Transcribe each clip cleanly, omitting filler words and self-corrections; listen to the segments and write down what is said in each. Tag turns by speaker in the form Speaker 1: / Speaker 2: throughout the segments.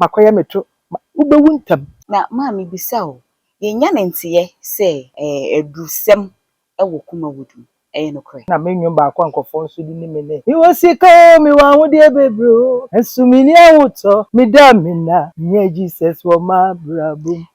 Speaker 1: Makɔyɛ me to. Wobɛwu ntɛm.
Speaker 2: Na maame bisa wo, yɛnya ne nteɛ sɛ adurusɛm wɔ Kumawood mu, ɛyɛ nokorɛ?
Speaker 1: Na me nnwom baako a nkurɔfoɔ nso de nim me ne, Mewɔ sika o, mewɔ ahodeɛ bebree o, nso menni ahotɔ, meda menna, mehia Jesus wɔ m'abrabɔ mu.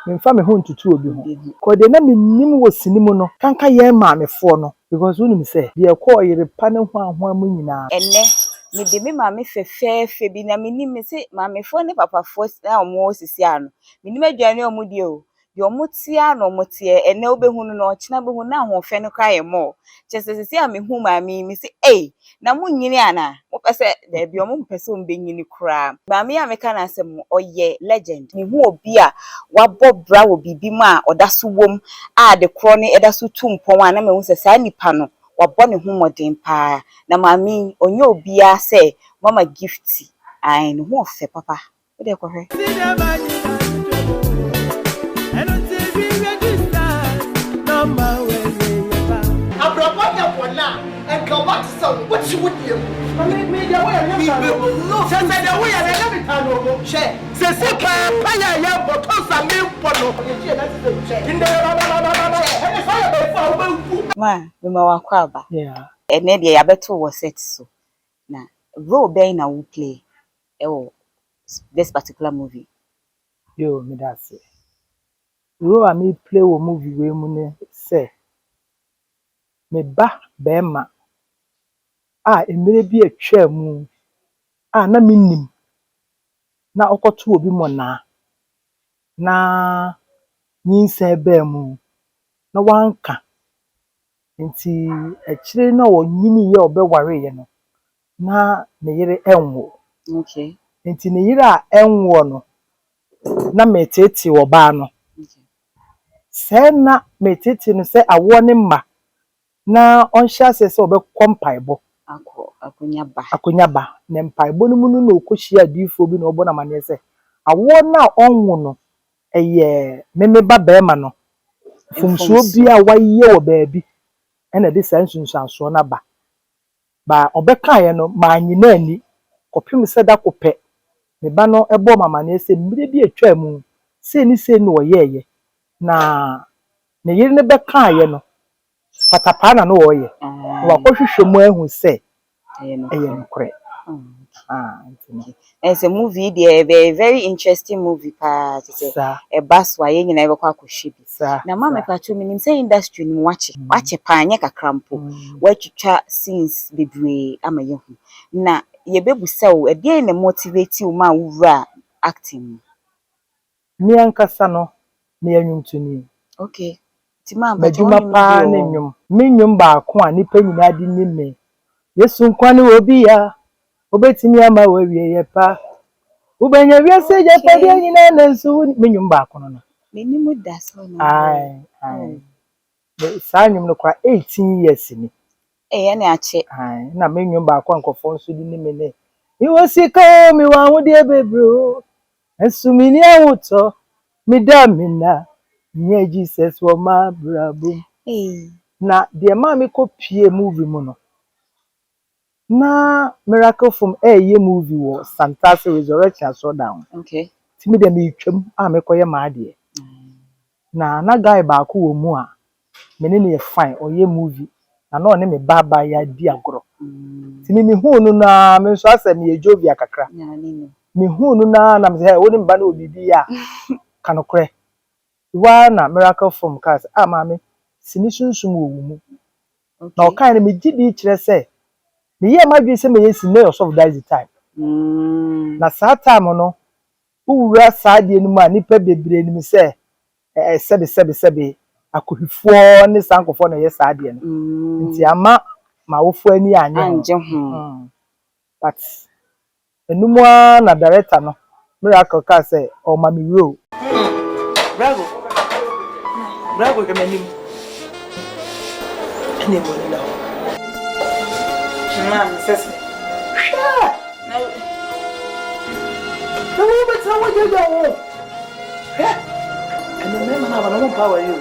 Speaker 1: Memfa me ho ntoto obi ho. Kɔ deɛ na mennim wɔ sini mu no, kanka yɛn maamefoɔ no, because wonim sɛ deɛ ɛkɔ ɔyere pa ne hwanhwan mu nyinaa.
Speaker 2: Ɛnnɛ, mede me maame fɛfɛɛfɛ bi na menim me se maamefoɔ ne papafoɔ a wɔwɔ sisi ano, menim aduane a wɔdi o. Deɛ wɔte ara na wɔteɛ. Ɛnnɛ wobɛhu no na ɔkyena wobɛhu no na ahoɔfɛ no koraa yɛ more. Kyerɛ sɛ seesei a mehu maame yi, mese ei, na monnyini anaa? Mopɛ sɛ daabi, ɔmo mpɛ sɛ ɔmo koraa. Maame yi a meka n'asɛm no, ɔyɛ legend. Mehu obi a wabɔ bra wɔ biribi mu a ɔda so wɔ mu a ade korɔ no ɛda so tu mpɔn a na mehu sɛ saa nipa no wabɔ ne ho mmɔden paa. Na maame yi, ɔnyɛ obiara sɛ Mama Gifty. Ae, ne ho ɔfɛ papa. Wode kɔhwɛ.
Speaker 3: Abrabɔ nyɛ bɔne a nka ɔba te sɛ wo wokyi wo deɛ mu. Sɛ sɛ deɛ woyɛ no ɛnyɛ metaa no ho hwɛ sɛsi paapa yɛ a yɛbɔ tɔsa membɔ no ɛne sɛ ɔyɛ bɛyifo a wobɛwu.
Speaker 2: Ma, mema wakɔ aba. Ɛnnɛ deɛ yɛabɛto wɔ set so. Na role bɛn na wo play ɛwɔ this particular movie?
Speaker 1: Yo, meda ase. Role a me play wɔ movie wei mu ne sɛ me ba bɛrima a mmerɛ bi atwaa mu a na mennim na ɔkɔtoo obi mmɔnaa na nyinsɛn baa mu na wanka, nti akyire na ɔnyiniiɛ a ɔbɛwareeɛ no, na ne yere nwo. Nti ne yere a ɛnwoɔ no, na meteetee ɔbaa no. Sɛɛ na meteetee no sɛ awoɔ ne mma na ɔnhyɛ aseɛ sɛ ɔbɛkɔ mpaebɔ.
Speaker 2: Akɔ akɔnya ba.
Speaker 1: Akɔnya ba. Na mpaebɔ no mu no na ɔkɔhyia adiyifoɔ bi na ɔbɔ no amanneɛ sɛ awoɔ no a ɔnwo no, ɛyɛ me me ba barima no mfomsoɔ bi a wayɛ wɔ baabi ɛna ɛde saa nsunsuansoɔ no aba. Ba ɔbɛkaeɛ no, mannye n'ani kɔpem sɛ da ko pɛ me ba no bɔɔ me amanneɛ sɛ mmerɛ bi atwaa mu sei ne sei na ɔyɛeɛ, na ne yere no bɛkaeɛ no, patapaa na no ɔreyɛ. Na wakɔhwehwɛ mu ahu sɛ ɛyɛ nokorɛ. Ah, nti no.
Speaker 2: Ɛsɛ sɛ movie deɛ, ɛbɛyɛ very interesting movie paa, kyerɛ sɛ ɛba so a yɛn nyinaa yɛbɛkɔ akɔhwɛ bi. Na maame, patro, menim sɛ industry no mu wakyɛ, wakyɛ paa, nyɛ kakra mpo. Watwitwa scenes bebree ama yɛhu. Na yɛbɛbusa wo, ɛdeɛn na motivate wo ma wowura acting mu?
Speaker 1: Me ankasa no, meyɛ nnwomtoni.
Speaker 2: Okay. Nti maa mpatro
Speaker 1: M'adwuma
Speaker 2: wo nnwom
Speaker 1: paa
Speaker 2: bi
Speaker 1: ne
Speaker 2: wɔ hɔ?
Speaker 1: nnwom. Me nnwom baako a nnipa nyinaa de nim me, Yesu nkwa ne obi a obetumi ama wawie yɛ pa. Wobɛnya wiase agyapadeɛ nyinaa nanso wo me nnwom baako no.
Speaker 2: M'anim da so na.
Speaker 1: Ae, ae. Saa nnwom no koraa, 18 years ni.
Speaker 2: Ɛyɛ ne akyɛ.
Speaker 1: Ae, na me nnwom baako a nkurɔfoɔ nso de nim me ne, mewɔ sika o, mewɔ ahodeɛ bebree o, nso menni ahotɔ, meda menna, mehia Jesus wɔ m'abrabɔ mu.
Speaker 2: Ee.
Speaker 1: Na deɛ maa mekɔpie movie mu no, na Miracle Film ɛɛyɛ movie wɔ Santase Resurrection Asɔredan ho. Nti me deɛ meretwam a mekɔyɛ m'adeɛ. Na guy baako wɔ mu a me ne no yɛ fine, ɔyɛ movie na na ɔne me ba abaayewa di agorɔ. Nti me mehuu no naa, me nso asɛ meyɛ jovial kakra.
Speaker 2: Na ne no.
Speaker 1: Mehuu no naa na mesɛ, "Hey, wo ne me ba no wɔ biribi yɛ a, ka nokorɛ." Waa na Miracle Film kaa sɛ, "Ah maame, sini sunsum wɔ wo mu." Na ɔkae no, megye di kyerɛ sɛ meyɛɛ m'adwene sɛ mɛyɛ sini na ɛyɛ Ɔsɔfo Daisy time. Na saa time no, wowura saa adeɛ no mu a, nnipa bebree nim sɛ ɛɛ sɛbe sɛbe sɛbe akɔhwifoɔ ne saa nkurɔfoɔ na ɛyɛ saa adeɛ no. Nti ama m'awofoɔ ani annye ho.
Speaker 2: Angye ho.
Speaker 1: But ɛno mu ara na director no, Miracle, kaa sɛ ɔma me role. Bravo. Bravo, hwɛ m'anim. Ɛna emu ani na hɔ. Maame sɛ hwɛ. Na wo bɛtena hɔ gyagya wo. Hwɛ. Ɛnɛ mmarima no aba na wɔmpa aware o.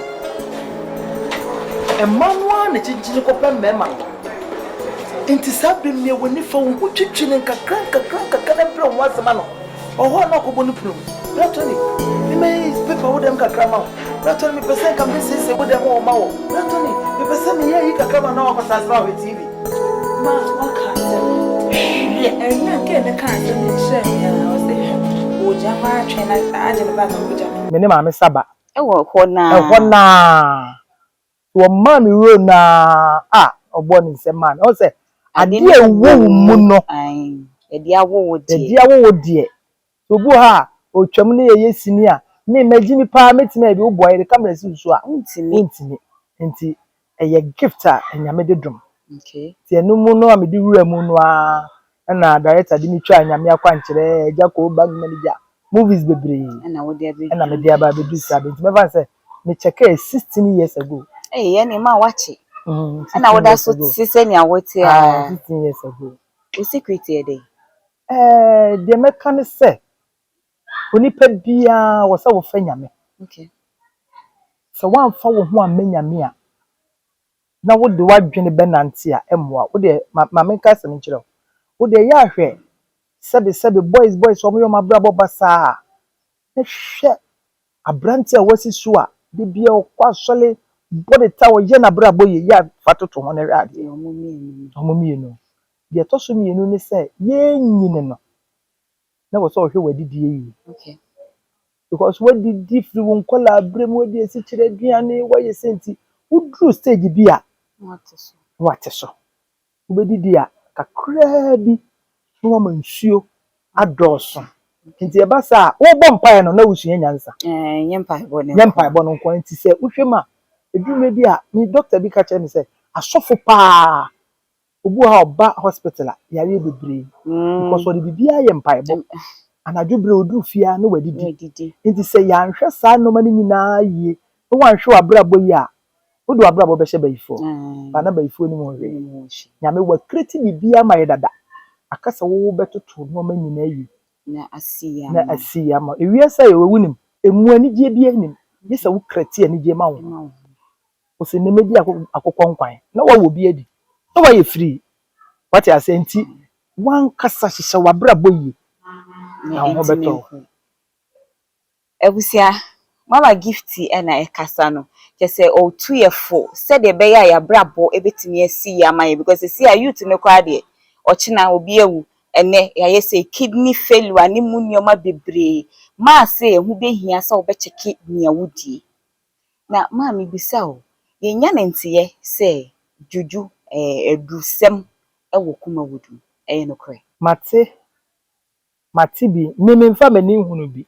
Speaker 1: Mmaa no ara na kyinkyin kɔpɛ mmarima no. Nti saa bere mmea wɔ nifa wo ho twitwi no nkakra nkakra nkakra na brɛ wo ho asɛm ano.
Speaker 3: Ɔhɔ a na ɔkɔbɔ no pono mu. Bra Tony, me mɛyɛ paper wo dɛm kakra ma wo. Bra Tony, mepɛ sɛ nka mesiesie wo dɛm wɔ ma wo. Bra Tony, mepɛ sɛ meyɛ ayi kakra ma na wakɔtena ase na wahwɛ TV.
Speaker 4: Ma waka asɛm. Hwɛ, ɛnna kɛ ne ka asɛm no kyerɛɛ me a, ɔse ɔgyina hɔ ara twɛn na agye ne bag akɔgya me.
Speaker 1: Me ne Maame Saba.
Speaker 2: Ɛwɔ hɔ no ara.
Speaker 1: Ɛhɔ no ara. Nti ɔmaa me role no ara a ɔbɔɔ ne nsam maa me. Ɔhu sɛ
Speaker 2: Ade
Speaker 1: adeɛ
Speaker 2: no
Speaker 1: a
Speaker 2: wɔ
Speaker 1: ɛwɔ
Speaker 2: wo
Speaker 1: wo mu
Speaker 2: mu
Speaker 1: no.
Speaker 2: Ae, yɛde awo wo deɛ.
Speaker 1: Yɛde awo wo deɛ. Sɛ obi wɔ hɔ a, ɔtwam na yɛyɛ sini a, me magye mi paa mɛtumi ayɛ bi, woboa yɛde camera si wo so a,
Speaker 2: Wontumi.
Speaker 1: wontumi. Nti ɛyɛ gift a Nyame de dom.
Speaker 2: Okay.
Speaker 1: Nti ɛno mu no a mede wura mu no ara ɛna director de me twaa Nyame Akwankyerɛ, Agya Koo Bank Manager, movies bebree
Speaker 2: Ɛna wode abɛdu.
Speaker 1: ɛna mede aba abɛdu saa bere. Nti mɛfa no sɛ me checkɛɛ 16 years ago.
Speaker 2: Ei, ɛne ma wakye.
Speaker 1: 16
Speaker 2: Ɛna woda
Speaker 1: years
Speaker 2: so
Speaker 1: ago.
Speaker 2: te sɛnea wote
Speaker 1: Ah,
Speaker 2: a.
Speaker 1: 16 years ago.
Speaker 2: Wo secret yɛ dɛn?
Speaker 1: Deɛ mɛka ne sɛ onipa biara wɔ sɛ wofa Nyame.
Speaker 2: Okay.
Speaker 1: Sɛ woamfa wo ho amma Nyame a, na wode w'adwene bɛnante a, ɛmmoa wo. Wodeɛ ma ma menka asɛm nkyerɛ wo. Wodeɛ yɛ ahwɛ sɛbe sɛbe boys boys a wɔyɛ wɔn abrabɔ basaa na hwɛ aberante a wasi so a de bia ɔkɔ asɔre bɔ ne ta ɔyɛ n'abrabɔ yie yɛ a fa toto ho na hwɛ adeɛ.
Speaker 2: Deɛ ɔmo mmienu no.
Speaker 1: Ɔmo mmienu. Deɛ ɛtɔ so mmienu ne sɛ yɛnyini no na wɔ sɛ ɔhwɛ w'adidie yie. Because wadidi firi wo nkɔlaa berɛ mu wadi asikyire aduane wayɛ sɛ nti woduru stage bi a
Speaker 2: Na wate so.
Speaker 1: na wate so. Wobɛdidi a kakraa bi na wama nsuo adɔɔso. Nti ɛba saa a wobɔ mpaeɛ no na wosua nyansa.
Speaker 2: Ɛɛ, nyɛ mpaebɔ ne
Speaker 1: Nyɛ
Speaker 2: nko.
Speaker 1: mpaebɔ no nko ara. Nti sɛ wohwɛ mu a ɛduru mmerɛ bi a me doctor bi ka kyerɛ me sɛ asɔfo paa obi wɔ ha a ɔba hospital a yareɛ bebree because ɔde biribiara yɛ mpaebɔ. Anadwo berɛ oduru fie a na wadidi.
Speaker 2: Wadidi.
Speaker 1: Nti sɛ yɛanhwɛ saa nneɛma no nyinaa yie na woanhwɛ w'abrabɔ yie a wode w'abrabɔ bɛhyɛ bayifoɔ. Ba na bayifoɔ nim ho hwee.
Speaker 2: Nim ho hwee.
Speaker 1: Nyame wacreate biribiara ma yɛ dada. Aka sɛ wo bɛtoto nneɛma nyinaa yie
Speaker 2: Na asi yɛ
Speaker 1: na
Speaker 2: ama.
Speaker 1: asi yɛ ama. Ewiase a yɛwɔ wonim emu anigyeɛ biara nnim. Gye sɛ wo create anigyeɛ ma wo ho.
Speaker 2: Ɛma wo.
Speaker 1: Wɔsɛ nnɛma di akokɔ nkwan na woawɔ bi adi na woayɛ free. Wate aseɛ nti wankasa hyehyɛ w'abrabɔ yie na wo ho
Speaker 2: ɛntumi
Speaker 1: bɛtɔ wo.
Speaker 2: nko. Abusua, Mama Gifty ɛna ɛkasa no. Kyerɛ sɛ ɔtu yɛ fo sɛdeɛ ɛbɛyɛ a yɛabrabɔ ɛbɛtumi asi yie ama yɛn because seesei a youth no koraa deɛ ɔkyena obi awu ɛnɛ yɛayɛ sɛ kidney failure ne mu nneɛma bebree. Maa sɛ ɛho behia sɛ wobɛkyɛke nea wodie. Na maame bisa o, yɛnya ne nteɛ sɛ juju adurusɛm ɛwɔ Kumawood mu. Ɛyɛ nokorɛ?
Speaker 1: Mate mate bi me memfa m'ani nhunu bi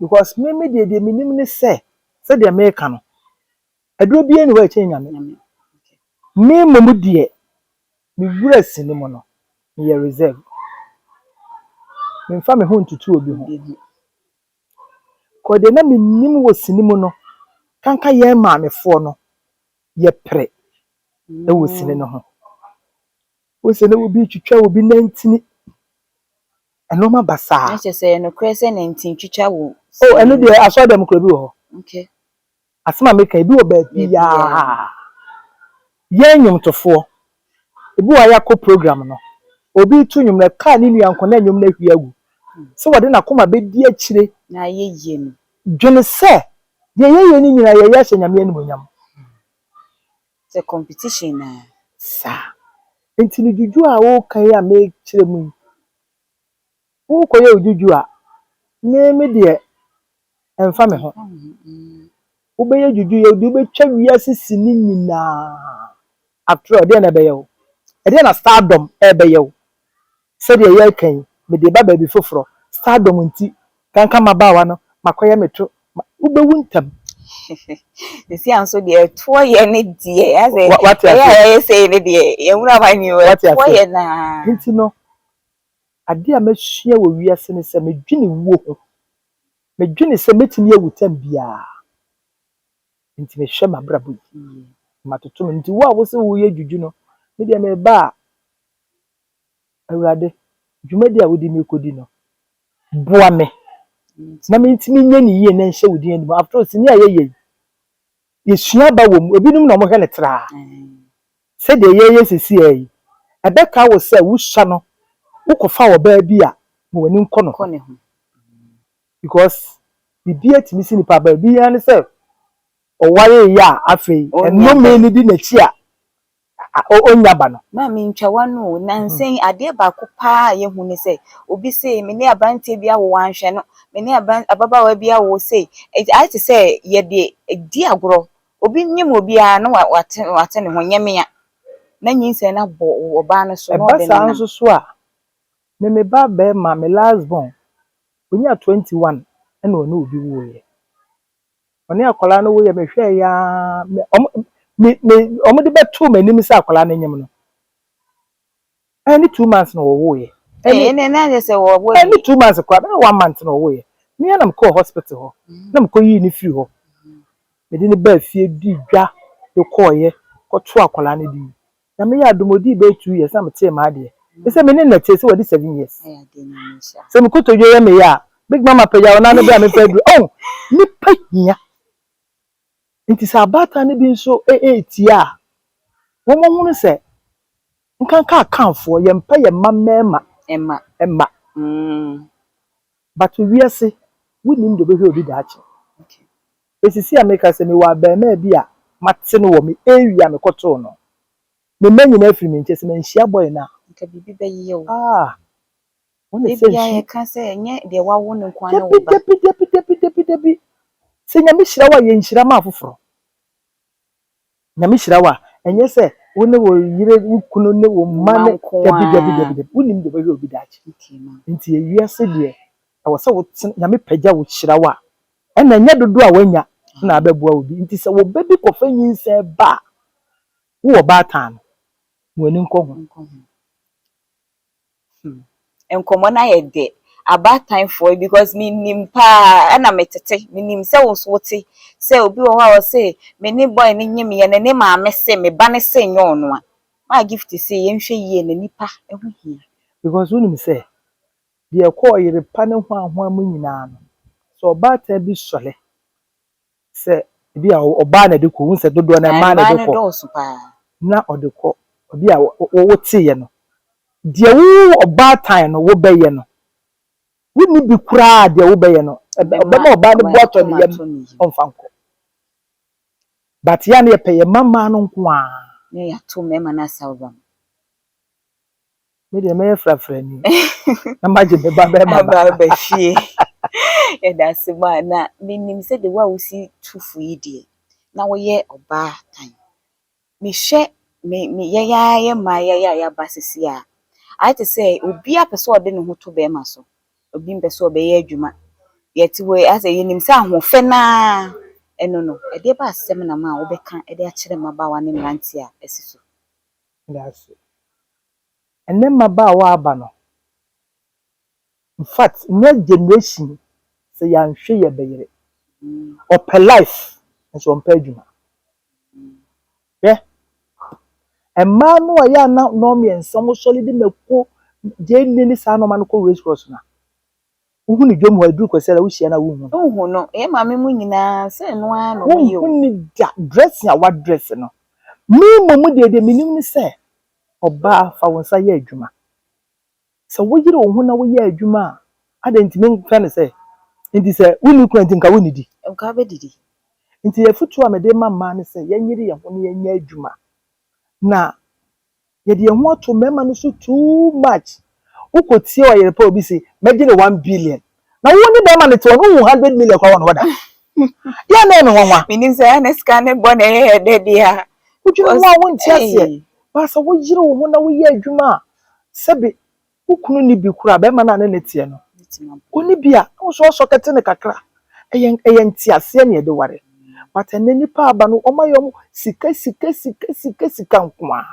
Speaker 1: because me me deɛ menim ne sɛ sɛdeɛ meka no aduro biara ni hɔ a ɛkyɛn Nyame.
Speaker 2: Nyame.
Speaker 1: Me mmom deɛ me wura sini mu no meyɛ reserve. Memfa me ho ntutu obi ho.
Speaker 2: Obi ho.
Speaker 1: Kɔ deɛ na menim wɔ sini mu no kanka yɛn maamefoɔ no yɛpere ɛwɔ sini no ho. Wosɛ na obi twitwa obi nantini ɛnɔɔma basaa.
Speaker 2: Na kyerɛ sɛ ɛyɛ nokorɛ sɛ nantin twitwa wɔ
Speaker 1: Oh, ɛno deɛ asɔredan kura bi wɔ hɔ. Asɛm a meka ebi wɔ baabiara. Yɛn nnwomtofoɔ ebi wɔ a yɛakɔ program no obi to nnwom no kaa ne nua nko na nnwom no ahwie agu sɛ wɔde n'akoma bɛdi akyire
Speaker 2: Na ayɛ yie no.
Speaker 1: dwene sɛ deɛ yɛyɛ no nyinaa yɛyɛ ahyɛ Nyame animuonyam.
Speaker 2: Sɛ competition na.
Speaker 1: Saa nti no dwudwu a woka yi a mekyerɛ mu yi wokɔyɛ wo dwudwu a me me deɛ ɛmfa me ho. Wobɛyɛ dwudwu yɛ wode wobɛtwa wiase sini nyinaa after all ɛdeɛn na ɛbɛyɛ wo ɛdeɛn na stardom ɛbɛyɛ wo sɛdeɛ yɛreka yi mede ba baabi foforɔ stardom nti kanka mmabaawa no makɔyɛ me to wobɛwu ntɛm.
Speaker 2: Sisi a nso deɛ ɛtoɔ yɛ ne deɛ asɛ
Speaker 1: Wate
Speaker 2: ɛyɛ a
Speaker 1: aseɛ
Speaker 2: yɛyɛ sei ne deɛ yɛnwura ma ni o
Speaker 1: Wate
Speaker 2: ɛtoɔ
Speaker 1: aseɛ
Speaker 2: yɛ naa.
Speaker 1: Nti no adeɛ a masua wɔ wiase ne sɛ medwene wuo ho. Medwene sɛ mɛtumi awu tam biara nti mehwɛ m'abrabɔ yi matoto no. Nti wo a wo sɛ woyɛ dwudwu no me deɛ meba a Awurade dwumadi a wode me kɔdi no boa me na mentumi nyɛ ne yie na nhyɛ wo din anim. After all sini a yɛyɛ yi yɛsua aba wɔ mu ebinom na wɔhwɛ ne traa sɛdeɛ yɛyɛ sisi yi ɛbɛka wo sɛ wosua no wokɔfa ɔbaa bi a Ma w'ani nkɔ ne ho.
Speaker 2: Kɔ ne ho.
Speaker 1: Because biribi atumi si nipa ba bi ne sɛ ɔware yɛ a, afei
Speaker 2: Ɔnya
Speaker 1: ɛnome
Speaker 2: ba.
Speaker 1: no di n'akyi a, ɔnya ba no.
Speaker 2: Maame, ntwa w'ano o. Nansa yi, adeɛ baako paa a yɛhu ne sɛ obi se me ne aberanteɛ bi awo, wanhwɛ no, me ne ababaawa bi awo sei. Enti ayɛ te sɛ yɛde di agorɔ. Obi nyim obiara na wate ne ho nyɛ na nyinsɛn no abɔ ɔbaa no so na
Speaker 1: Ɛba
Speaker 2: ɔde
Speaker 1: saa
Speaker 2: nenam.
Speaker 1: Nso so a, me ba bɛrima, me last born, onyaa 21 ɛna ɔne obi wuiɛ. Ɔne akwadaa no woyɛ, mehwɛɛ yaa, me ɔmo me me ɔmo de bɛtoo m'anim sɛ akwadaa no nyim no. Ɛne 2 months na wɔwoeɛ.
Speaker 2: Ɛɛ, ɛnɛ na ayɛ sɛ wɔwɔ.
Speaker 1: Ɛne 2 months koraa, bɛyɛ one month na wɔwoeɛ. Me na mekɔɔ hospital hɔ na mekɔyii ne firi hɔ. Mede ne baa fie, di dwa de kɔɔeɛ kɔtoo akwadaa no din. Na meyɛ adom, odii bɛyɛ 2 years na metee m'adeɛ. Ɛsɛ me ne nɛte sɛ wɔde 7 years.
Speaker 2: Ɛyɛ adeɛ, Nyame nhyira.
Speaker 1: Sɛ mekotodwe yɛ meyɛ a, Big Mama, pagya wo nan no bɛ a mepɛ aduru. Oh, nipa hia. Nti sɛ abaatan no bi nso ɛɛtie a, wɔn hunu sɛ nkanka akanfoɔ yɛmpɛ yɛn mma mmarima
Speaker 2: Ɛma.
Speaker 1: Ɛma. But wiase, wonim deɛ ɔbɛhwɛ obi daakye. Esisi a meka sɛ mewɔ abarimaa bi a mate no wɔ me area, mekɔtoo no. Me mma nyinaa firi me nkyɛn sɛ manhyia boy no a.
Speaker 2: Nka biribi bɛyɛ wo.
Speaker 1: Ah, wɔn na sɛ
Speaker 2: Ebia
Speaker 1: nsu.
Speaker 2: yɛka sɛ ɛnyɛ deɛ wawo no nko ara ne
Speaker 1: Dabi.
Speaker 2: wo ba.
Speaker 1: Dabi, dabi, dabi, dabi, dabi. Sɛ Nyame hyira wo a, yɛ nhyira ma afoforɔ. Nyame hyira wo a, ɛnyɛ sɛ wo ne wo yere, wo kunu ne wo mma
Speaker 2: Mma
Speaker 1: ne
Speaker 2: nko
Speaker 1: dabi, dabi,
Speaker 2: ara.
Speaker 1: dabi, dabi. Wonim deɛ ɔbɛhwɛ obi daakye.
Speaker 2: Okay, ma.
Speaker 1: Nti ewiase deɛ, ɛwɔ sɛ wotena Nyame pagya wo, hyira wo a, ɛna ɛnyɛ dodoɔ a woanya na abɛboa obi. Nti sɛ wo ba bi kɔfa nyinsɛn ba a, wowɔ baatan no, ma w'ani nkɔ ho.
Speaker 2: Nkɔ ho. Nkɔmmɔ no ayɛ dɛ. Abaatan because menim paa, ɛna metete menim sɛ wo nso wote sɛ obi wɔ hɔ a ɔse me ne boy no nyim yɛ ne ne maame se me ba ne se nyɛ ɔno a. Maa Gift se yɛnhwɛ yie na nipa ho hia.
Speaker 1: Because wonim sɛ deɛ ɛkɔɔ yere pa ne ho ahoa mu nyinaa no, sɛ ɔbaatan bi sɔre sɛ ebi a ɔbaa na ɛde kɔ, wohu sɛ dodoɔ no mmaa na
Speaker 2: mmaa
Speaker 1: ɛde
Speaker 2: no
Speaker 1: kɔ
Speaker 2: dɔɔso paa.
Speaker 1: Na ɔde kɔ obi a woteeɛ no, deɛ wo ɔbaatan no wobɛyɛ no, wonni bi koraa, deɛ wobɛyɛ no ɔbɛma ɔbaa no bo atɔ ne yam,
Speaker 2: atɔ ne yam.
Speaker 1: Ɔmfa nkɔ. But yɛa no, yɛpɛ yɛ mma mmaa no nko ara.
Speaker 2: Ne yɛato mmarima no asawura mu.
Speaker 1: Me deɛ, mɛyɛ frafrani na magye me ba bɛrima ba.
Speaker 2: Aba aba fie. Yɛda ase mu a na menim sɛ de wo a wosi tu fo yi deɛ na woyɛ ɔbaatan. Mehwɛ me yɛn ara yɛ mmaa yɛn a yɛaba sisi a, ayɛ te sɛ obiara pɛ sɛ ɔde ne ho to bɛrima so. Obi mpɛ sɛ ɔbɛyɛ adwuma. Yɛte hɔ yi, asɛ yɛnim sɛ ahoɔfɛ naa ɛno no, ɛdeɛ ba asɛm na ma a wobɛka de akyerɛ mmabaawa ne mmeranteɛ a ɛsi so.
Speaker 1: Meda ase. Ɛnnɛ mmabaawa aba no, in fact, next generation, sɛ yɛanhwɛ yɛ bɛyere. Ɔpɛ life nso ɔmpɛ adwuma. Hwɛ, mmaa no a yɛ ana nnɔɔ mmiɛnsa wɔsɔre de mako, gyeene ne saa nneɛma no kɔ race course no a, wohu ne dwom hɔ aduru Kwasiada, wohyia no a, wonhu no.
Speaker 2: Wohu no, yɛ maame mu nyinaa sɛ ɛno ara na ɔmo yɛ o.
Speaker 1: Wonhu ne da dressing a wadress no. Me mmom deɛ menim ne sɛ ɔbaa, fa wo nsa yɛ adwuma. Sɛ woyere wo ho na woyɛ adwuma a, adɛn nti memfa no sɛ nti sɛ wonni kwan nti nka wonnidi?
Speaker 2: Nka wobɛdidi.
Speaker 1: Nti afotuo a mede ma mmaa ne sɛ yɛnyere yɛn ho na yɛnyɛ adwuma. Na yɛde yɛn ho ato mmarima no so too much. Wokɔtie ɔyere pa, obi se mɛgye ne 1 billion, na wo ne bɛrima no te hɔ no, wohu 100 million koraa wɔ no hɔ da. Yɛ na ɛme nwanwa.
Speaker 2: Menim sɛ ɛne sika ne bɔ na ɛyɛ yɛ dɛ deɛ a.
Speaker 1: Wodwene ho a, wonte aseɛ.
Speaker 2: Ei,
Speaker 1: Baasa, woyere wo ho na woyɛ adwuma a, sɛbe wo kunu ni bi koraa, bɛrima no a ne ne teɛ no,
Speaker 2: bɛtumi aboa.
Speaker 1: ɔni bi a, wo nso ɔsɔ kɛte ne kakra. Ɛyɛ nteaseɛ ne yɛde ware. But ɛnɛ nipa aba no, ɔma yɛ ɔmo sika, sika, sika, sika, sika nko a.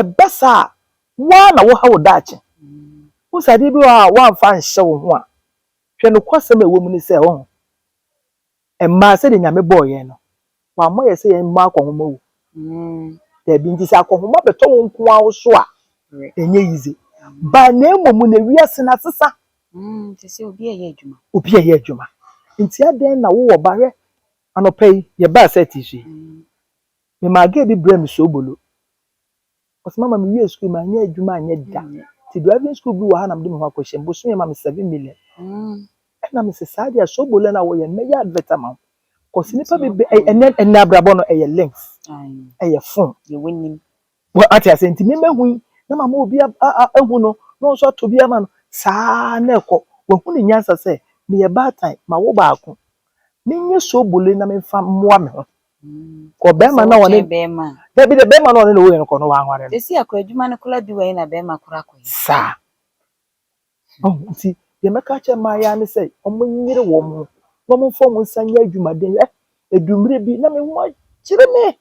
Speaker 1: Ɛba saa a, waa na woha wo daakye. Wo sɛ adeɛ bi wɔ hɔ a woamfa nhyɛ wo ho a, hwɛ, nokwasɛm a ɛwɔ mu ne sɛ, ɔho mmaa, sɛdeɛ Nyame bɔɔ yɛn no, wammɔ yɛ sɛ yɛn mma akɔnhoma wo. Dabi, nti sɛ akɔnhoma bɛtɔ wo nko ara wo so a, ɛnyɛ easy. Ba na mmom na wiase no asesa.
Speaker 2: Te sɛ obi a ɛyɛ adwuma.
Speaker 1: Obi a ɛyɛ adwuma. Nti adɛn na wowɔ ba? Hwɛ, anɔpa yi yɛbaa sɛ ti so yi, memaa girl bi brɛ me soobolo. Ɔsɛ, "Mama, mewie sukuu, manyɛ adwuma anyɛ da." Nti driving school bi wɔ ha na mede me ho akɔhyɛ mu. Bosome ma me 7 million. Ɛna mese saa deɛ, sobolo no a wɔyɛ no, mɛyɛ advert ama wo. Cause nipa bebree ɛnɛ abrabɔ no ɛyɛ links, ɛyɛ phone.
Speaker 2: Deɛ wonim.
Speaker 1: Wɔ ate ase, nti mɛmɛhu yi na mama obi ahu no na ɔnso atɔ bi ama no saa na ɛkɔ. Wahu ne nyansa sɛ meyɛ baatan ma wo baako. Menyɛ sobolo na memfa mmoa me ho. Kɔ bɛrima na
Speaker 2: wɔne
Speaker 1: wɔne
Speaker 2: bɛrima.
Speaker 1: Dabi de, bɛrima na ɔne ne wo yɛ no kɔ no wanware no.
Speaker 2: Sɛsi akɔ adwuma no koraa bi wɔ yi na bɛrima koraa akɔyɛ.
Speaker 1: Saa. Ɔho nti deɛ mɛka kyerɛ mmaayewa ne sɛ ɔmo nyere wɔn ho na ɔmo mfa ɔmo nsa nyɛ adwumaden. Edumire bi na me ho akyere me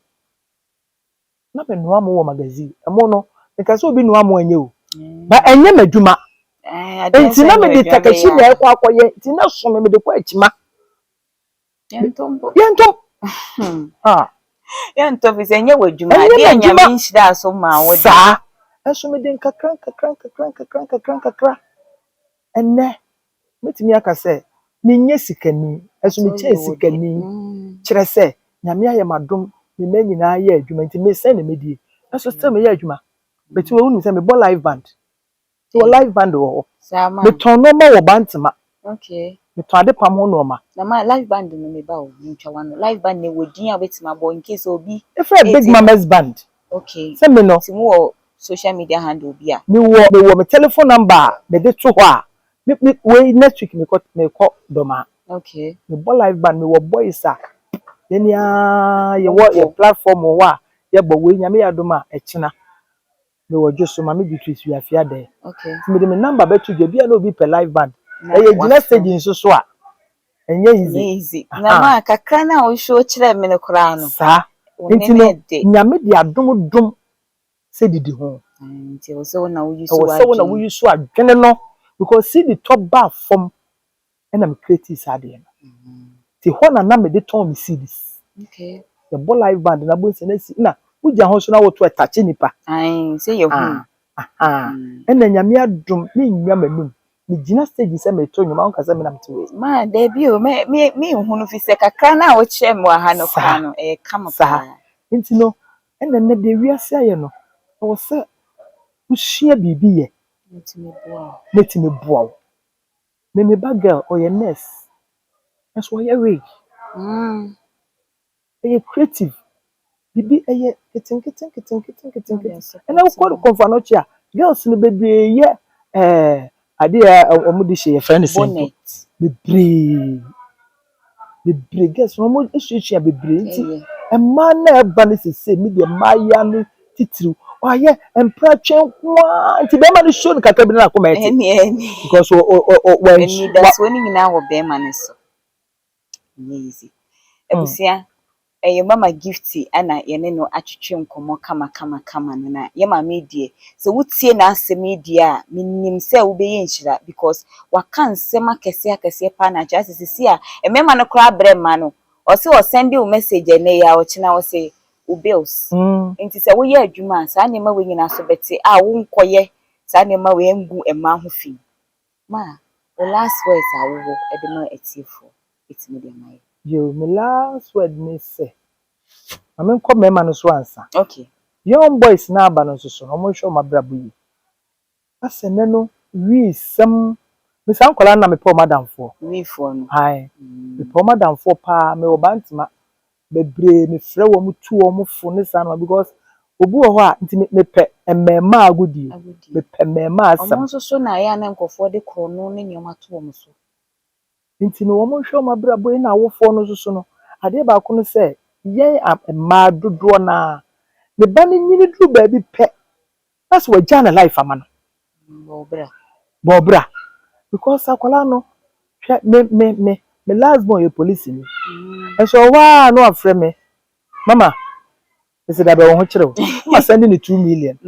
Speaker 1: na me noa mo wɔ magazine ɛmo no, nka sɛ obi noa mo ɛnyɛ o, ba ɛnyɛ m'adwuma.
Speaker 2: Adeɛ
Speaker 1: Nti
Speaker 2: nso
Speaker 1: na
Speaker 2: nyɛ
Speaker 1: mede
Speaker 2: adwuma
Speaker 1: takahyi
Speaker 2: bɛyɛ
Speaker 1: na
Speaker 2: a.
Speaker 1: ɛkɔ akɔyɛ, nti na so me mede kɔ akyima.
Speaker 2: Yɛntɔ mpo.
Speaker 1: Yɛntɔ. Ah.
Speaker 2: Yɛntɔ fi sɛ ɛnyɛ w'adwuma.
Speaker 1: Ɛnyɛ
Speaker 2: Adeɛ a
Speaker 1: m'adwuma.
Speaker 2: Nyame nhyira so ma wo de.
Speaker 1: Saa ɛnso mede nkakra nkakra nkakra nkakra nkakra nkakra, ɛnɛ mɛtumi aka sɛ menyɛ sikani, ɛnso mekyɛn sikani. Kyerɛ sɛ Nyame ayɛ m'adom, me mma nyinaa yɛ adwuma, nti mesɛn na medie, ɛnso still meyɛ adwuma. Bɛti wɔ wonim sɛ mebɔ live band, wɔ live band wɔ hɔ.
Speaker 2: Saa ma.
Speaker 1: Metɔn nneɛma wɔ Bantama. Metɔn ade pam ho nneɛma.
Speaker 2: Na ma live band no, meba o, mentwa wano. Live band no wɔ din a wobɛtumi abɔ in case obi
Speaker 1: Efrɛ Big
Speaker 2: Eti-
Speaker 1: Mamas Band. Sɛ me no
Speaker 2: Nti mowɔ social media handle bi a?
Speaker 1: Mewɔ me telephone number a mede to hɔ a me wei, next week mekɔ Dɔmaa. Mebɔ live band, mewɔ boys a yɛn nyinaa yɛwɔ yɛ platform wɔ hɔ a yɛbɔ wei. Nyame yɛ adom a, ɛkyena mewɔ dwo so Maame Beatrice Wiafe Adɛ. Nti mede me number bɛto dwa bi a na obi pɛ live band.
Speaker 2: Na
Speaker 1: Ɛyɛ gyina
Speaker 2: wafrɛ.
Speaker 1: stage nso so a ɛnyɛ easy.
Speaker 2: Ɛnyɛ easy. Na ma kakra na wohwɛ kyerɛ me no koraa no.
Speaker 1: Saa.
Speaker 2: Wo
Speaker 1: Nti
Speaker 2: ne
Speaker 1: no
Speaker 2: no ɛde.
Speaker 1: Nyame de adom dom sɛ didi ho.
Speaker 2: Nti ɛwɔ sɛ wo na woyi so
Speaker 1: Ɛwɔ sɛ wo na
Speaker 2: w'adwene.
Speaker 1: woyi so adwene no, because cedi tɔ baa fam ɛna me create saa adeɛ no, nti hɔ na mede tɔn me CDs. Yɛbɔ live band na bonsi na si na wogya ho so na woto ɛtakye nipa.
Speaker 2: Ae, sɛ yɛhu.
Speaker 1: Ah, ɛna Nyame adom, menwia m'anum, megyina stage sɛ meto nnwom a, wonka sɛ me na mete wei.
Speaker 2: Ma daabi o, me me menhu no fi sɛ kakra na wokyerɛ me wɔ ha no
Speaker 1: Saa.
Speaker 2: koraa no, ɛyɛ kama
Speaker 1: Saa.
Speaker 2: paa.
Speaker 1: Nti no ɛna nnɛ deɛ wiase ayɛ no, ɛwɔ sɛ wosua biribi yɛ.
Speaker 2: Ntumi boa wo.
Speaker 1: Na ɛtumi boa wo. Me ba girl ɔyɛ nurse, nso ɔyɛ wig. Ɛyɛ creative biribi, ɛyɛ nketenkete nketenkete nketenkete. Ɛna wokɔ Kɔmfo Anokye a, girls no bebree yɛ adeɛ a wɔn de hyɛ, yɛfrɛ no sɛn?
Speaker 2: Bonnet.
Speaker 1: Bebree bebree, girls no wɔn esuasua bebree, nti
Speaker 2: Ɛyɛ.
Speaker 1: mmaa na ɛba no sese mi deɛ, mmaayewa no titiriw ɔayɛ mpratwe nkoaa, nti bɛrima no show no kakra bi na akoma ɛte.
Speaker 2: Ɛne.
Speaker 1: Because ɔ ɔ ɔ wɔn
Speaker 2: Anidasoɔ no nyinaa wɔ bɛrima no so. Ɛnyɛ easy. Abusua, ɛyɛ Mama Gifty ɛna yɛne no atwetwe nkɔmmɔ kama kama kama no, na yɛ maame yi deɛ, sɛ wotie n'asɛm yi deɛ a, menim sɛ wobɛyɛ nhyira because waka nsɛm akɛseɛ akɛseɛ paa na akyerɛ sɛ sisi a mmarima no koraa brɛ mma no, ɔse ɔsend wo message ɛnɛ yi a, ɔkyena ɔse wo bills. Nti sɛ woyɛ adwuma a, saa nneɛma wei nyinaa so bɛte a wonkɔyɛ saa nneɛma wei ngu mmaa ho fi. Ma wo last words a wowɔ de ma atiefoɔ, ɛtumi de ama yɛ.
Speaker 1: Yo, me last word ne sɛ maame nkɔ mmarima no so ansa. Young boys na aba no nso so no, wɔn nhwɛ wɔn abrabɔ yie. Asɛ nɛ no wii sɛm me saa nkwadaa no na mepɛ wɔn adamfoɔ.
Speaker 2: Wiifoɔ no.
Speaker 1: Ae, mepɛ wɔn adamfoɔ paa. Mewɔ Bantama bebree, mefrɛ wɔn tu wɔn fo ne saa nneɛma, because obi wɔ hɔ a, nti mepɛ mmarima agodie.
Speaker 2: Agodie.
Speaker 1: Mepɛ mmarima
Speaker 2: Ɔmo
Speaker 1: asɛm.
Speaker 2: nso so na ɛyɛ a na nkurɔfoɔ de korɔno ne nneɛma to wɔn so.
Speaker 1: Nti no wɔn nhwɛ wɔn abrabɔ yi, na awofoɔ no nso so no, adeɛ baako no sɛ yɛn mmaa dodoɔ naa, ne ba no nyini duru baabi pɛ na sɛ wagya ne life ama no.
Speaker 2: Bɔ bra.
Speaker 1: Bɔ bra, because akwadaa no, hwɛ, me last born yɛ polisi ni, nso ɔwɔ a na wafrɛ me, "Mama," ɛsɛ dabɛ wɔn ho kyerɛ o, na ma send ne 2 million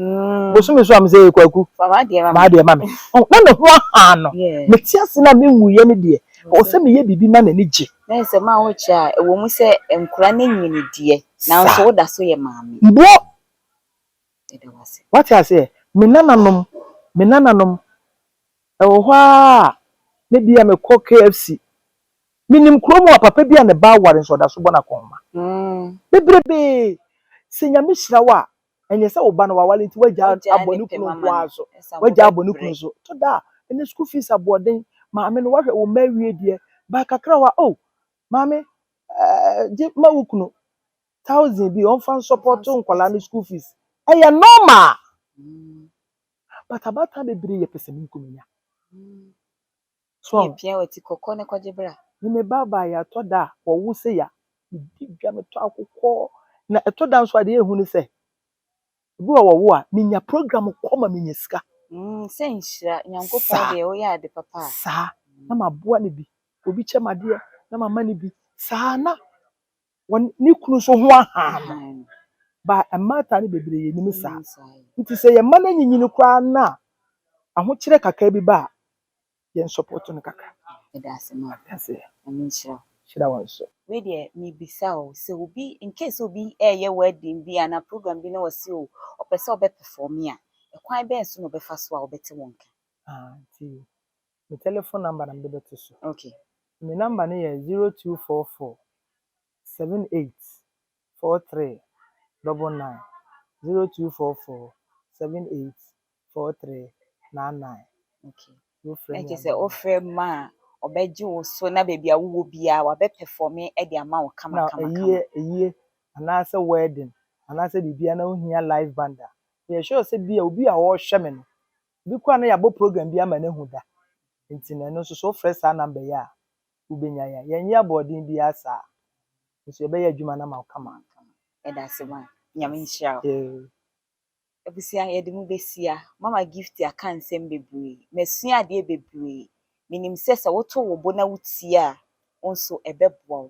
Speaker 1: bosome so a, me sɛ Kwaku.
Speaker 2: Fa w'adeɛ ma me.
Speaker 1: Maa deɛ ma me. Ɔn na ne ho aha no. Mete ase na me nwuyɛ ne deɛ, ɔwɔ sɛ meyɛ biribi ma n'ani gye.
Speaker 2: Na sɛ maa wokyɛ a, ɛwɔ mu sɛ nkora no nyini deɛ, nanso woda so yɛ maame.
Speaker 1: Mboɔ.
Speaker 2: Ɛda wo ase.
Speaker 1: Wate aseɛ, me nananom ɛwɔ hɔ a, ne bi a mekɔ KFC, menim kurom a papa bi a ne ba aware nso ɔda so bɔ n'akɔnma. Bebrebee sɛ Nyame hyira wo a, Ɛnyɛ sɛ wo ba no wawale nti wagya abɔ ne kunu nko ara so. Wagya abɔ ne kunu so. To da a, ɛnɛ school fees aboɔden. Maame no wahwɛ wo mma awie deɛ, ba kakra wɔ a, oh, maame, ɛɛ gye ma wo kunu 1,000 bi ɔmfa nsupporte nkwadaa no school fees. Ɛyɛ normal. But abaatan bebree yɛ pɛsɛmenkominya. So
Speaker 2: Yɛpia wɔ ti kɔkɔɔ ne kɔgye bra.
Speaker 1: Me me ba baeɛ, ɛtɔ da a wɔwo sɛ ya, medi dwa, metɔ akokɔ. Na ɛtɔ da nso a, deɛ ehu ne sɛ, ebi wɔ wɔwo a, menya program kɔ ma menya sika.
Speaker 2: Sɛ nhyira Nyankopɔn deɛ, woyɛ ade papa a.
Speaker 1: Saa na maboa no bi. Obi kyɛ me adeɛ na mama no bi. Saa na wɔn ne kunu nso ho aha no. Ba mmaatan no bebree yɛnim saa. Nti sɛ yɛn mma no anyinyini koraa na ahokyerɛ kakra bi ba a, yɛn support no kakra.
Speaker 2: Ɛda ase ma.
Speaker 1: Ase.
Speaker 2: Nyame nhyira wo.
Speaker 1: Hyira wɔn so.
Speaker 2: Wei deɛ, mebisa wo sɛ obi, in case obi ɛɛyɛ wedding bi anaa program bi na wɔse o, ɔpɛ sɛ ɔbɛperform a, ɛkwan bɛn so na ɔbɛfa so a wɔbɛte wɔn nka?
Speaker 1: Ah, nti me telephone number na mede bɛto so.
Speaker 2: Okay.
Speaker 1: Me number no yɛ 0244 78 43 99, 0244 78 43 99.
Speaker 2: Okay.
Speaker 1: Wofrɛ
Speaker 2: Na
Speaker 1: me
Speaker 2: kyerɛ
Speaker 1: a,
Speaker 2: sɛ wofrɛ ma a, ɔbɛgye wo so na baabi a wowɔ biara wabɛperform de ama wo kama
Speaker 1: na
Speaker 2: kama kama.
Speaker 1: ɛyie ɛyie anaasɛ wedding anaasɛ biribiara na wohia live band a, yɛ sure sɛ bi a obi a ɔrehwɛ me no bi koraa na yɛabɔ program bi ama no ahu da. Nti no, ɛno nso so wofrɛ saa number yi a, wobɛnya yɛn. Yɛnyɛ aboɔden biara saa nso, yɛbɛyɛ adwuma no ama wo kama.
Speaker 2: Ɛda ase ma. Nyame nhyira wo.
Speaker 1: Yeah.
Speaker 2: Abusua, yɛde mu besia. Mama Gift aka nsɛm bebree. Masua adeɛ bebree. Menim sɛ sɛ woto wo bo na wotie a, wo nso ɛbɛboa wo.